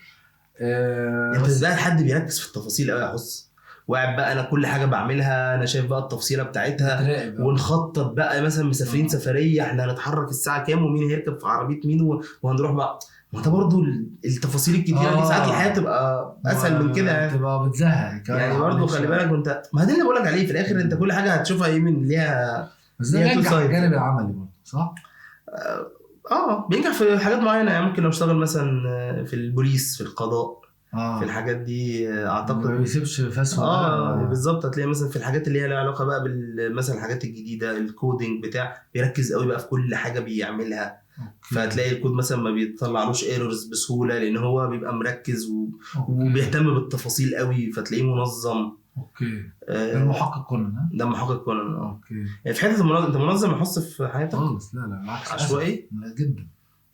انت بقى حد بيركز في التفاصيل قوي يا حس، وقاعد بقى انا كل حاجة بعملها انا شايف بقى التفصيله بتاعتها، ونخطط بقى مثلا مسافرين سفرية احنا هنتحرك الساعة كام ومين هيركب في عربية مين وهنروح بقى. ما انت برضو التفاصيل الكتيرة دي ساعات الحياة تبقى اسهل من كده يعني، تبقى بتزهق يعني برضو خلي بالك. وانت ما ده اللي بقول لك عليه في الاخر، انت كل حاجة هتشوفها ايه من ليها. بس ده بينجح في الجانب العملي برضو صح؟ بينجح في حاجات معينة يعني، ممكن لو اشتغل مثلا في البوليس، في القضاء، في الحاجات دي اعتقد ما بيسيبش فسوه. بالظبط. هتلاقي مثلا في الحاجات اللي هي لها علاقة بقى مثلا الحاجات الجديدة، ال coding بتاع، بيركز قوي بقى في كل حاجة بيعملها. okay. فهتلاقي الكود مثلا ما بيطلعلوش errors بسهولة لان هو بيبقى مركز وبيهتم بالتفاصيل قوي، فتلاقيه منظم. okay. ده المحقق كونان. ده المحقق كونان. okay. يعني في حتة انت منظم يحس في حياتك خالص؟ لا بالعكس، عشوائي جدا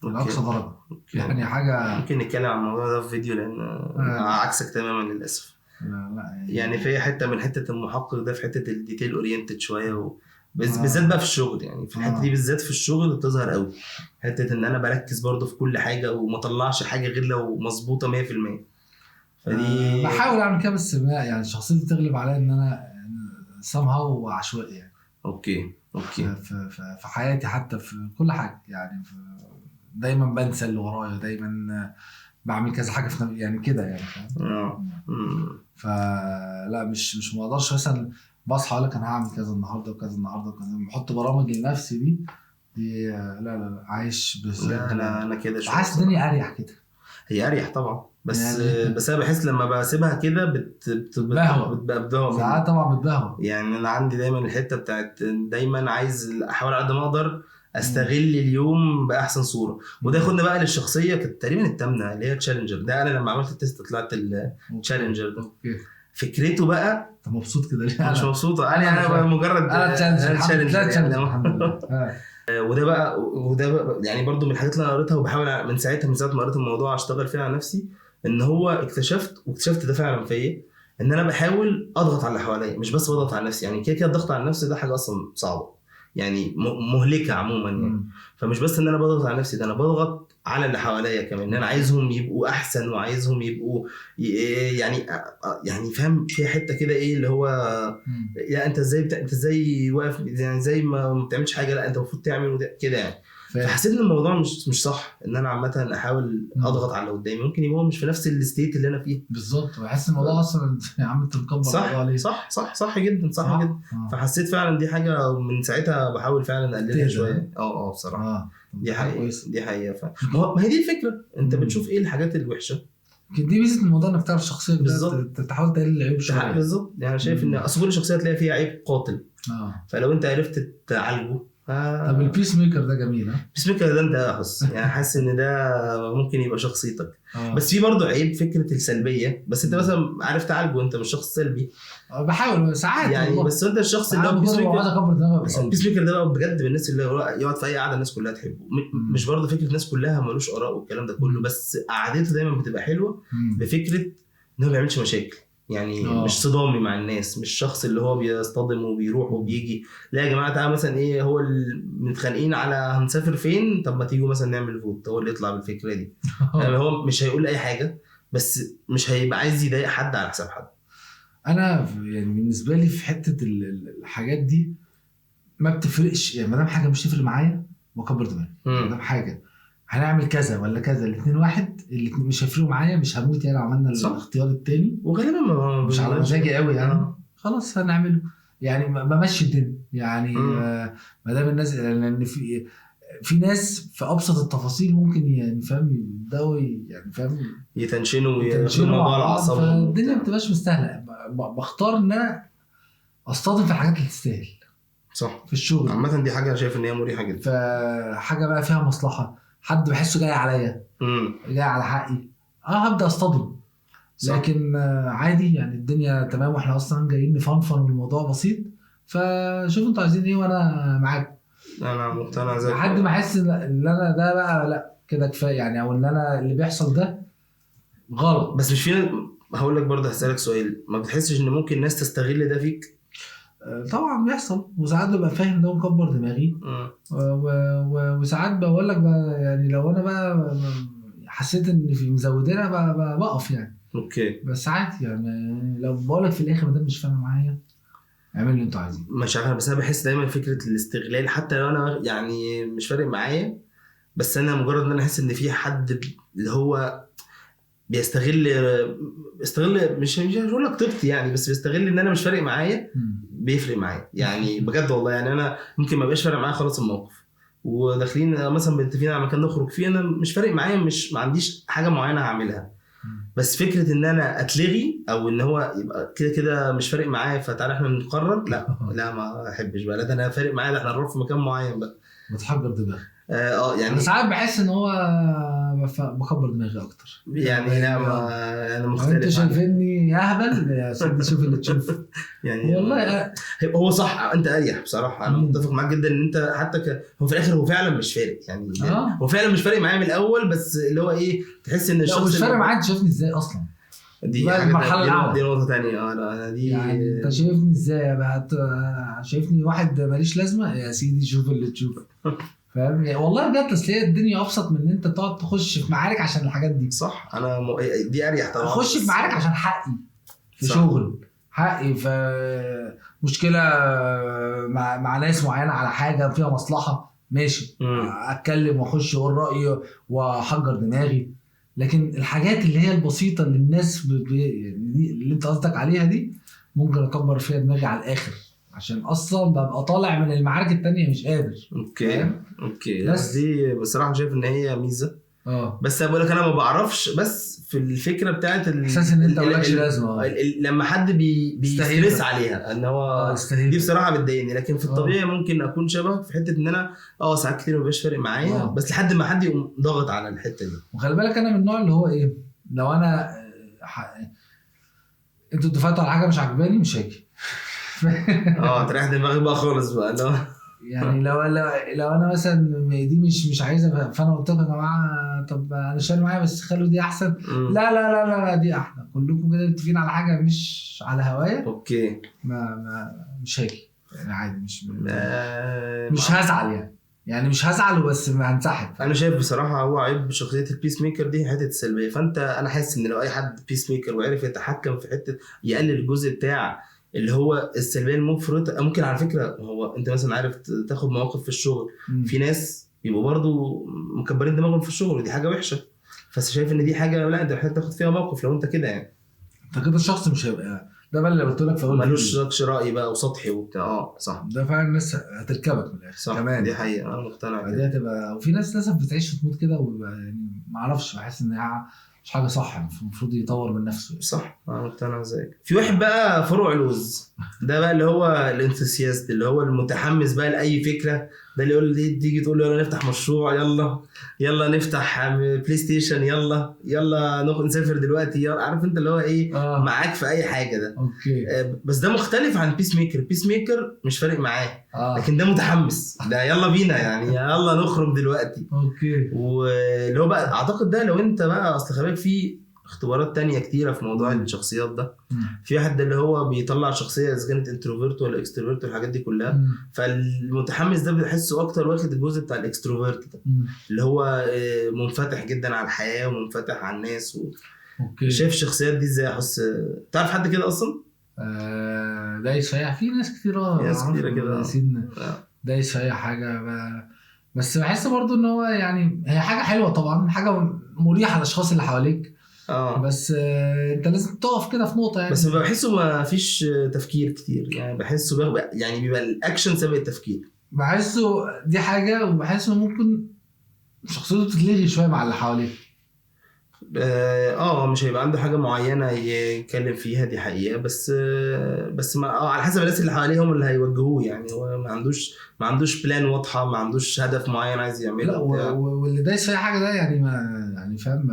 لأقصى درجة يعني. حاجة ممكن نتكلم عن الموضوع ده في فيديو، لأن عكسك تماما للأسف. لا يعني في حتة من حتة المحقق ده، في حتة ال detail oriented شوية بالذات بقى في الشغل يعني، في الحتة دي بالذات في الشغل بتظهر قوي حتة إن أنا بركز برضو في كل حاجة وما طلعش حاجة غير لو مظبوطة 100%. فدي بحاول أعمل كده، بس يعني شخصيتي تغلب عليا إن أنا somehow عشوائي يعني. okay. في حياتي حتى في كل حاجة يعني، دايما بنسى اللي ورايا، دايما بعمل كذا حاجة في يعني كده يعني، فاهم؟ فلا مش ما اقدرش مثلا بصحى اقول لك انا هعمل كذا النهارده وكذا النهارده وكذا، بحط برامج لنفسي دي لا لا لا عايش بس. لا انا كده شوية حاسس الدنيا اريح كده. هي اريح طبعا، بس يعني بس انا بحس لما بسيبها كده بتبهوى ساعات طبعا، بتبهوى يعني. انا عندي دايما الحتة بتاعت دايما عايز احاول على قد ما اقدر استغل اليوم باحسن صوره. وده ياخدنا بقى للشخصية كانت تقريبا الثامنة اللي هي challenger. ده انا لما عملت ال test طلعت ال challenger ده. okay. فكرته بقى انت مبسوط كده ليه؟ مش مبسوط انا مجرد انا challenger يعني. وده بقى يعني برضو من الحاجات اللي انا قريتها وبحاول من ساعتها، من ساعة ما قريت الموضوع اشتغل فيها على نفسي، ان هو اكتشفت ده فعلا فيا، ان انا بحاول اضغط على اللي حواليا، مش بس بضغط على نفسي يعني. كده كده الضغط على النفس ده حاجة اصلا صعبة يعني، مهلكه عموما يعني. فمش بس ان انا بضغط على نفسي، ده انا بضغط على اللي حواليا كمان، ان انا عايزهم يبقوا احسن وعايزهم يبقوا يعني فاهم في حتة كده ايه اللي هو لا انت ازاي انت ازاي واقف يعني، زي ما بتعملش حاجة، لا انت المفروض تعمل كده يعني. فحسيت ان الموضوع مش صح، ان انا عامة احاول اضغط على اللي قدامي، ممكن يبقى هو مش في نفس ال state اللي انا فيه بالظبط. بحس الموضوع اصلا يا عم انت مكبر الموضوع ليه؟ صح صح صح جدا، صح جدا. فحسيت فعلا دي حاجة من ساعتها بحاول فعلا اقللها شوية. بصراحة دي حقيقة، دي حقيقة. ما هي دي الفكرة، انت بتشوف ايه الحاجات الوحشة. دي ميزة الموضوع انك تعرف شخصية بالظبط، تحاول تقلل العيوب شوية بالظبط يعني. شايف ان اصل كل شخصية تلاقي فيها عيب قاتل، فلو انت عرفت تعالجه. طب ال peacemaker ده جميل. ال peacemaker ده انت حس يعني، حاسس ان ده ممكن يبقى شخصيتك. بس في برضه عيب، فكرة السلبية، بس انت مثلا عارف تعالجه، انت مش شخص سلبي. بحاول ساعات يعني والله. بس انت الشخص اللي هو peacemaker، peacemaker ده بقى بجد من الناس اللي يقعد في اي قعدة الناس كلها تحبه. مش برضه فكرة الناس كلها ملوش اراء والكلام ده كله، بس قعدته دايما بتبقى حلوة بفكره ان هو ما بيعملش مشاكل يعني. مش صدامي مع الناس، مش شخص اللي هو بيصطدم وبيروح وبيجي. لا يا جماعة تعالى مثلا ايه، هو متخانقين على هنسافر فين، طب ما تيجوا مثلا نعمل vote، هو اللي يطلع بالفكرة دي. يعني هو مش هيقول اي حاجة، بس مش هيبقى عايز يضايق حد على حساب حد. انا يعني بالنسبة لي في حتة الحاجات دي ما بتفرقش يعني، ما دام حاجة مش تفرق معايا بكبر دماغي. ما دام حاجة هنعمل كذا ولا كذا، الاثنين واحد، الاثنين مش هيفرقوا معايا، مش هموت يعني لو عملنا الاختيار الثاني، وغالبا مش على مزاجي قوي يعني. خلاص هنعمله يعني، بمشي الدنيا يعني. ما دام الناس، لان في في ناس في ابسط التفاصيل ممكن يعني فاهم يبداوا يعني فاهم يتنشنوا وياخدوا الموضوع على اعصابهم. الدنيا ما بتبقاش مستاهلة. بختار ان انا اصطدم في الحاجات اللي تستاهل. صح، في الشغل عامة دي حاجة شايف ان هي مريحه جدا. فحاجه بقى فيها مصلحة، حد بحسه جاي عليا، جاي على حقي، هبدا اصطدم. لكن عادي يعني الدنيا تمام، واحنا اصلا جايين نفنفن والموضوع بسيط، فشوفوا انتوا عايزين ايه وانا معاكم. انا مقتنع زي لحد ما احس ان انا ده بقى لا كده كفاية يعني، او ان انا اللي بيحصل ده غلط. بس مش فينا، هقول لك برضه، هسألك سؤال، ما بتحسش ان ممكن الناس تستغل ده فيك؟ طبعا بيحصل، وساعات ببقى فاهم ده ومكبر دماغي، وساعات بقول لك بقى يعني لو انا بقى حسيت ان في مزودينها بقف يعني. okay، بس عادي يعني، لو بقول لك في الاخر ما دام مش فاهم معايا اعمل اللي انتوا عايزينه. مش عارف، بس انا بحس دايما فكرة الاستغلال، حتى لو انا يعني مش فارق معايا، بس انا مجرد ان انا احس ان في حد اللي هو بيستغل مش هقول لك طيبتي يعني، بس بيستغل ان انا مش فارق معايا، بيفرق معايا يعني بجد والله. يعني انا ممكن ما بقاش فارق معايا خالص الموقف، وداخلين مثلا متفقين على مكان نخرج فيه، انا مش فارق معايا، مش ما عنديش حاجة معينة هعملها، بس فكرة ان انا اتلغي او ان هو يبقى كده كده مش فارق معايا فتعالى احنا نقرر، لا لا ما احبش بقى، لا ده انا فارق معايا، ده احنا نروح في مكان معين بقى. بتحجر دماغي. يعني انا ساعات بحس ان هو بكبر دماغي اكتر يعني. لا ما انا مختلف، انت شايفني اهبل يا سيدي، شوف اللي تشوف يعني والله هو صح، انت اريح بصراحة. انا متفق معاك جدا ان انت حتى هو في الاخر هو فعلا مش فارق يعني، هو فعلا مش فارق معايا من الاول، بس اللي هو ايه، تحس ان الشخص مش فارق معاك، انت شايفني ازاي اصلا، دي حاجة، دي نقطة ثانية. لا دي يعني انت شايفني ازاي بقى، شايفني واحد ماليش لازمه يا سيدي، شوف اللي تشوف فاهم يعني. والله بجد اصل هي الدنيا ابسط من ان انت تقعد تخش في معارك عشان الحاجات دي. صح، انا دي اريح طبعا، اخش في معارك عشان حقي في صح. شغل، حقي في مشكلة مع ناس معينة على حاجة فيها مصلحة، ماشي اتكلم واخش اقول رايي واحجر دماغي. لكن الحاجات اللي هي البسيطة اللي الناس اللي انت قصدك عليها دي ممكن اكبر فيها دماغي على الاخر، عشان اصلا ببقى طالع من المعارك التانية مش قادر. okay okay، بس دي بصراحة شايف ان هي ميزة. بس انا بقول لك انا ما بعرفش، بس في الفكرة بتاعت احساس ان انت مالكش لازمه، لما حد بي stress عليها ان هو دي بصراحة بتضايقني. لكن في الطبيعي ممكن اكون شبه في حتة ان انا ساعات كتير ما بيبقاش فارق معايا، بس لحد ما حد يقوم ضاغط على الحتة دي. وخلي بالك انا من النوع اللي هو ايه، لو انا انتوا اتفقتوا على حاجة مش عجباني مش هاجي. تريح دماغك بقى خالص بقى. لو يعني لو انا مثلا دي مش عايزه، فانا قلت لكم يا جماعة طب انا شايل معايا بس خلوا دي احسن. لا لا لا لا, لا دي احلى، كلكم كده متفقين على حاجة مش على هوايا. okay، ما مش هاجي يعني عادي، مش هزعل يعني مش هزعل، بس ما هنسحب. انا شايف بصراحة هو عيب شخصية ال peacemaker دي حتة السلبية. فانت انا حاسس ان لو اي حد peacemaker وعرف يتحكم في حتة يقلل الجزء بتاع اللي هو السلبية المفرطة، ممكن على فكرة هو انت مثلا عارف تاخد مواقف في الشغل، في ناس يبقوا برضو مكبرين دماغهم في الشغل ودي حاجة وحشة، بس شايف ان دي حاجة لا انت محتاج تاخد فيها موقف. لو انت كده يعني انت كده الشخص مش هيبقى ده بقى اللي قلت لك في اول ملوش راي بقى وسطحي وبتاع. صح، ده فعلا الناس هتركبك من الاخر كمان، دي حقيقة انا مقتنع كده. دي هتبقى، وفي ناس للاسف بتعيش وتموت كده، ويعني ما اعرفش، بحس ان مش حاجة صح، المفروض يطور من نفسه. صح، انا مقتنع زيك. في واحد بقى فروع لوز، ده بقى اللي هو ال enthusiast، اللي هو المتحمس بقى لاي فكرة، ده اللي يقول لي تيجي تقول له يلا نفتح مشروع، يلا يلا نفتح بلاي ستيشن، يلا يلا نسافر دلوقتي، يلا، عارف انت اللي هو ايه، معاك في اي حاجة ده. okay، بس ده مختلف عن peacemaker. peacemaker مش فارق معاه، لكن ده متحمس، ده يلا بينا يعني، يلا نخرج دلوقتي. okay، واللي هو بقى اعتقد ده لو انت بقى اصل خلي بالك في اختبارات تانية كتيرة في موضوع الشخصيات ده. في واحد اللي هو بيطلع شخصية اذا كانت introvert ولا extrovert والحاجات دي كلها. فالمتحمس ده بحسه اكتر واخد الجزء بتاع ال extrovert ده، اللي هو منفتح جدا على الحياة ومنفتح على الناس okay. شايف الشخصيات دي ازاي؟ احس تعرف حد كده اصلا؟ دايس في في ناس كتير، ناس كتيرة كده دايس في اي حاجة بس بحس برضو ان هو يعني هي حاجة حلوة طبعا، حاجة مريحة للاشخاص اللي حواليك، بس انت لازم تقف كده في نقطة يعني. بس بحسه ما فيش تفكير كتير يعني، بحسه يعني بيبقى الاكشن سابق التفكير. بحسه دي حاجة، وبحسه ممكن شخصيته تتلغي شوية مع اللي حواليه. مش هيبقى عنده حاجة معينة يتكلم فيها، دي حقيقة. بس ما على حسب الناس اللي حواليه هم اللي هيوجهوه يعني. هو ما عندوش plan واضحة، ما عندوش هدف معين عايز يعمله. لا واللي دايس في حاجة ده يعني ما يعني فاهم،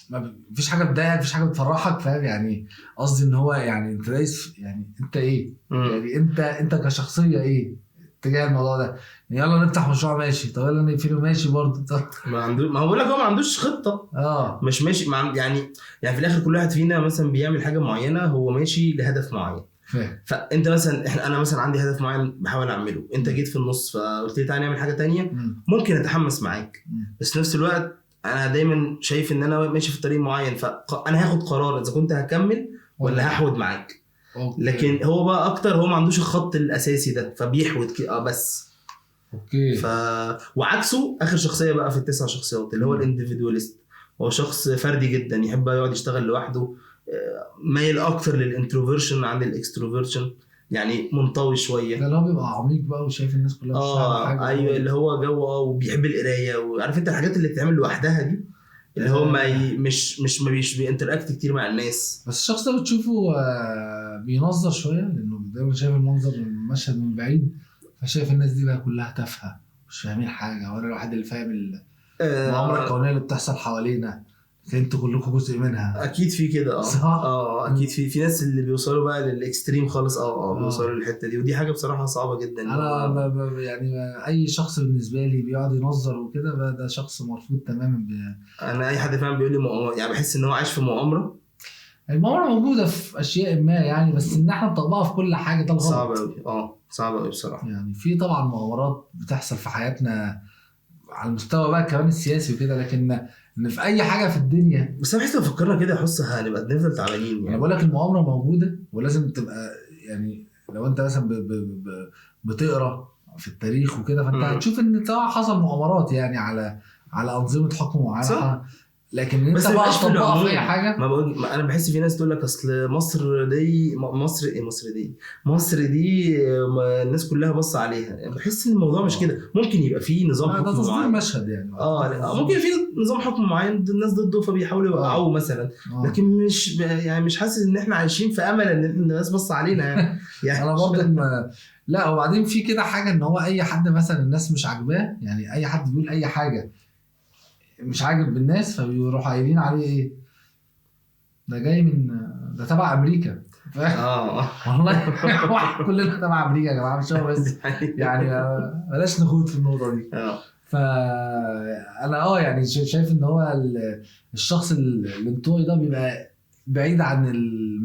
ما فيش حاجة بتضايقك، مفيش حاجة بتفرحك، فاهم يعني؟ قصدي ان هو يعني انت دايس يعني انت ايه يعني انت كشخصية ايه تجاه الموضوع ده؟ يلا نفتح مشروع ماشي، طب يلا نقفله ماشي برضه. طب ما عنده، ما هو بقول لك هو ما عندوش خطه. مش ماشي مع يعني في الاخر كل واحد فينا مثلا بيعمل حاجة معينة، هو ماشي لهدف معين. فانت مثلا انا مثلا عندي هدف معين بحاول اعمله، انت جيت في النص فقلت لي تعالى نعمل حاجة تانية، ممكن اتحمس معاك، بس في نفس الوقت انا دايما شايف ان انا ماشي في طريق معين، فانا هاخد قرار اذا كنت هكمل ولا هحود معاك. okay. لكن هو بقى اكتر هو ما عندوش الخط الاساسي ده، فبيحود كده بس. okay. وعكسه اخر شخصية بقى في التسع شخصيات اللي هو ال individualist. هو شخص فردي جدا، يحب يقعد يشتغل لوحده، مايل اكتر لل introversion عن ال extroversion، يعني منطوي شوية. ده اللي هو بيبقى عميق بقى وشايف الناس كلها مش فاهمه حاجة. ايوه، اللي هو جو وبيحب القراية، وعارف انت الحاجات اللي بتتعمل لوحدها دي، اللي هو ما مش مش ما بيش بي interact كتير مع الناس. بس الشخص ده بتشوفه بينظر شوية، لانه دايما شايف المنظر المشهد من بعيد، فشايف الناس دي بقى كلها تافهة مش فاهمين حاجة، وانا الوحيد اللي فاهم المؤامرة الكونية اللي بتحصل حوالينا، انتوا كلكم جزء منها. اكيد في كده. اكيد في ناس اللي بيوصلوا بقى لل extreme خالص. بيوصلوا للحتة دي، ودي حاجة بصراحة صعبة جدا. انا يعني اي شخص بالنسبة لي بيقعد ينظر وكده ده شخص مرفوض تماما. انا اي حد فعلا بيقول لي مؤامرة، يعني بحس ان هو عايش في مؤامرة. المؤامرة موجودة في اشياء ما يعني، بس ان احنا نطبقها في كل حاجة ده غلط. صعب قوي. صعب قوي بصراحة. يعني في طبعا مؤامرات بتحصل في حياتنا على المستوى بقى كمان السياسي وكده، لكن ان في اي حاجة في الدنيا. بس انا بحس لو فكرنا كده حس هنبقى نفضل تعبانين يعني. انا بقول لك المؤامرة موجودة ولازم تبقى يعني، لو انت مثلا بتقرا في التاريخ وكده، فانت هتشوف ان طبعا حصل مؤامرات يعني على انظمة حكم معينة، لكن انت بقى تطبقها في اي حاجة. ما بقول انا بحس في ناس تقول لك اصل مصر دي مصر ايه، مصر دي الناس كلها بص عليها. يعني بحس ان الموضوع مش كده. ممكن يبقى في نظام حكم معين، ده تصدير مشهد يعني. ممكن في نظام حكم معين الناس ضده فبيحاولوا يوقعوه مثلا. لكن مش يعني مش حاسس ان احنا عايشين في امل ان الناس بص علينا يعني. انا برضه لا. وبعدين في كده حاجة ان هو اي حد مثلا الناس مش عاجباه، يعني اي حد بيقول اي حاجة مش عاجب بالناس، فبيروحوا قايلين عليه ايه ده جاي من ده تبع امريكا. والله كلنا تبع امريكا يا جماعة، مش هو بس يعني، بلاش نخوض في النقطة دي. فانا يعني شايف ان هو الشخص الانطوائي ده بيبقى بعيد عن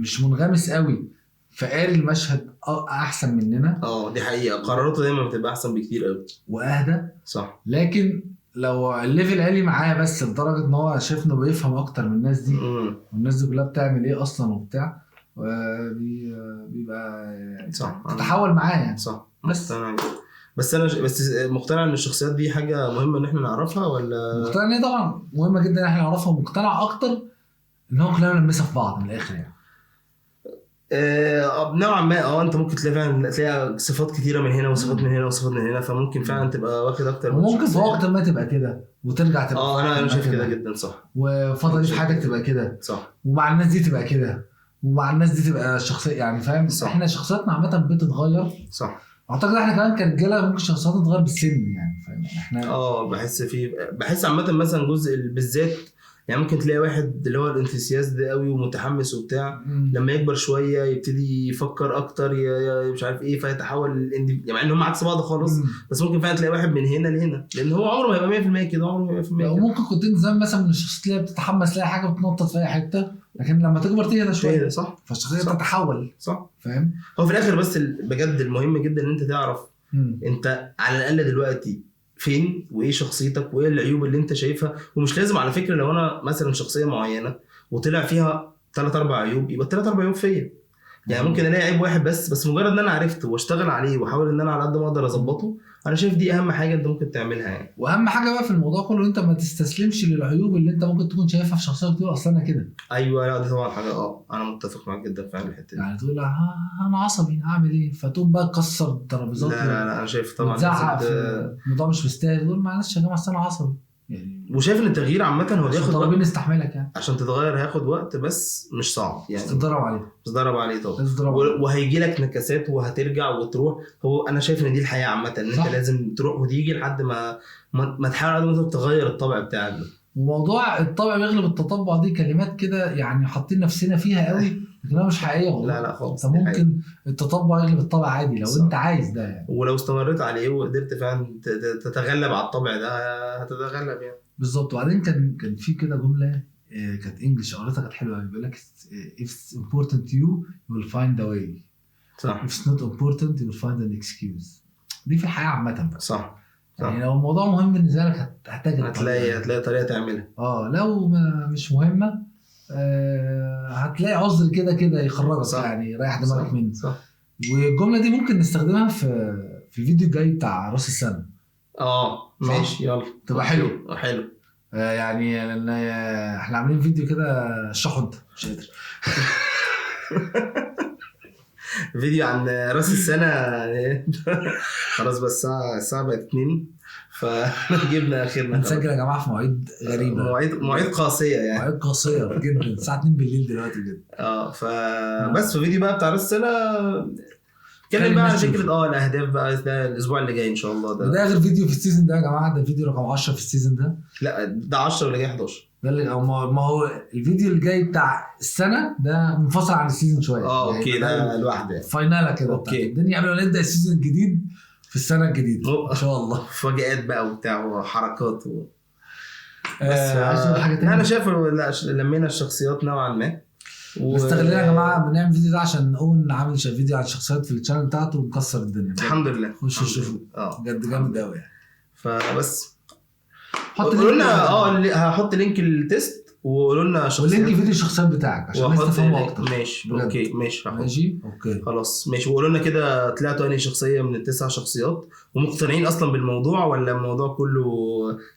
مش منغمس قوي، فقاري المشهد احسن مننا. دي حقيقة، قراراته دايما بتبقى احسن بكتير قوي واهدى. صح. لكن لو ال level عالي معاه بس لدرجة ان هو شايف انه بيفهم اكتر من الناس دي، والناس دي كلها بتعمل ايه اصلا وبتاع، بيبقى صح تتحول معاه يعني. صح. بس انا بس مقتنع ان الشخصيات دي حاجة مهمة ان احنا نعرفها، ولا مقتنع ان هي طبعا مهمة جدا ان احنا نعرفها، ومقتنع اكتر ان هو كلنا بنلمسها في بعض من الاخر يعني. نوعا ما. انت ممكن تلاقي فعلا تلاقي صفات كتيرة من هنا وصفات من هنا وصفات من هنا، فممكن فعلا تبقى واخد اكتر. وممكن في وقت ما تبقى كده وترجع تبقى انا شايف كده جدا. صح. وفترة دي في حياتك تبقى كده. صح. ومع الناس دي تبقى كده، ومع الناس دي تبقى شخصية يعني، فاهم؟ صح. احنا شخصياتنا عامة بتتغير. صح. اعتقد احنا كمان كرجاله ممكن شخصياتنا تتغير بالسن يعني، فاهم؟ احنا بحس عامة مثلا جزء بالذات يعني، ممكن تلاقي واحد اللي هو ال enthusiast ده قوي ومتحمس وبتاع، لما يكبر شوية يبتدي يفكر اكتر، مش عارف ايه، فيتحول يعني مع ان هم عكس بعض خالص. بس ممكن فعلا تلاقي واحد من هنا لهنا، لان هو عمره ما هيبقى 100% كده، عمره ما هيبقى 100% كده. وممكن كنت انت زمان مثلا من الشخصيات اللي بتتحمس تلاقي حاجة بتنطط في اي حتة، لكن لما تكبر تهدى شوية. صح. فالشخصيه تتحول. صح. فاهم؟ هو في الاخر بس بجد المهم جدا ان انت تعرف انت على الاقل دلوقتي فين، وايه شخصيتك، وايه العيوب اللي انت شايفها. ومش لازم على فكرة لو انا مثلا شخصية معينة وطلع فيها 3-4 عيوب يبقى 3-4 عيوب فيا يعني. ممكن الاقي عيب واحد بس مجرد ان انا عرفته واشتغل عليه واحاول ان انا على قد ما اقدر اظبطه، انا شايف دي اهم حاجة انت ممكن تعملها يعني. واهم حاجة بقى في الموضوع كله ان انت ما تستسلمش للعيوب اللي انت ممكن تكون شايفها في شخصيتك، تقول اصل انا كده. ايوه لا دي طبعا حاجة انا متفق معاك جدا فعلا الحتة دي. يعني تقول انا عصبي اعمل ايه، فتقوم بقى تكسر الترابيزات. لا لا لا انا شايف طبعا تزعق في الموضوع مش مستاهل، تقول معلش يا جماعة اصل انا عصبي يعني. وشايف ان التغيير عامة هو بياخد وقت، نستحملك يعني عشان تتغير هياخد وقت، بس مش صعب يعني، بس تتدرب عليه، تتدرب عليه طبعا، وهيجي لك نكسات وهترجع وتروح. هو انا شايف ان دي الحياة عامة، ان انت لازم تروح وتيجي لحد ما تحاول على قد ما تغير الطبع بتاعك ده. وموضوع الطبع بيغلب التطبع دي كلمات كده يعني حاطين نفسنا فيها قوي، لكنها مش حقيقية والله. لا لا خالص. ممكن التطبع يغلب الطبع عادي لو صح. انت عايز ده يعني، ولو استمريت عليه وقدرت فعلا تتغلب على الطبع ده هتتغلب يعني. بالظبط. وبعدين كان في كده جملة كانت انجلش قريتها كانت حلوة، بيقول لك if it's important to you you will find a way. صح. if it's not important you will find an excuse. دي في الحياة عامة بقى. صح. يعني لو الموضوع مهم بالنسبة لك هتحتاج هتلاقي طريقه تعملها. لو مش مهمة هتلاقي عذر كده كده يخرجك. صح. يعني رايح دماغك منه. صح. والجملة دي ممكن نستخدمها في الفيديو الجاي بتاع راس السنة. ماشي يلا، تبقى حلو. حلو. يعني لان احنا عاملين فيديو كده اشرحه انت مش قادر. فيديو عن راس السنة. خلاص بس الساعة بقت 2 فجبنا اخرنا. نسجل يا جماعة في مواعيد غريبة، مواعيد قاسية يعني، مواعيد قاسية جدا، الساعة 2 بالليل دلوقتي جدا. فبس في فيديو بقى بتاع راس السنة اتكلم بقى عن فكرة الاهداف بقى، ده الاسبوع اللي جاي ان شاء الله. ده اخر فيديو في ال season ده يا جماعة، ده فيديو رقم 10 في ال season ده. لا ده 10 ولا جاي 11؟ ده اللي ما هو الفيديو الجاي بتاع السنة ده منفصل عن ال season شوية. okay يعني ده لوحده final كده okay الدنيا قبل ما نبدا ال season الجديد في السنة الجديدة ان شاء الله. مفاجآت بقى وبتاع وحركات بس عايز تقول حاجة تانية؟ انا شايف لمينا الشخصيات نوعا ما، استغلنا يا جماعة بنعمل فيديو ده عشان نقول عامل فيديو عن الشخصيات في ال channel بتاعته ونكسر الدنيا. الحمد لله. خشوا شوفوا بجد جامد قوي يعني. فبس قولوا لنا هحط link ال test وقولوا لنا شخصيات، و link فيديو الشخصيات بتاعك عشان الناس تفهمه اكتر. ماشي okay ماشي ماشي okay خلاص ماشي. وقولوا لنا كده طلعتوا انهي شخصية من التسع شخصيات، ومقتنعين اصلا بالموضوع ولا الموضوع كله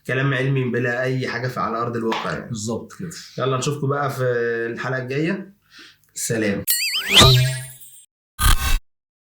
كلام علمي بلا اي حاجة في على ارض الواقع يعني. بالظبط كده. يلا نشوفكم بقى في الحلقة الجاية. سلام.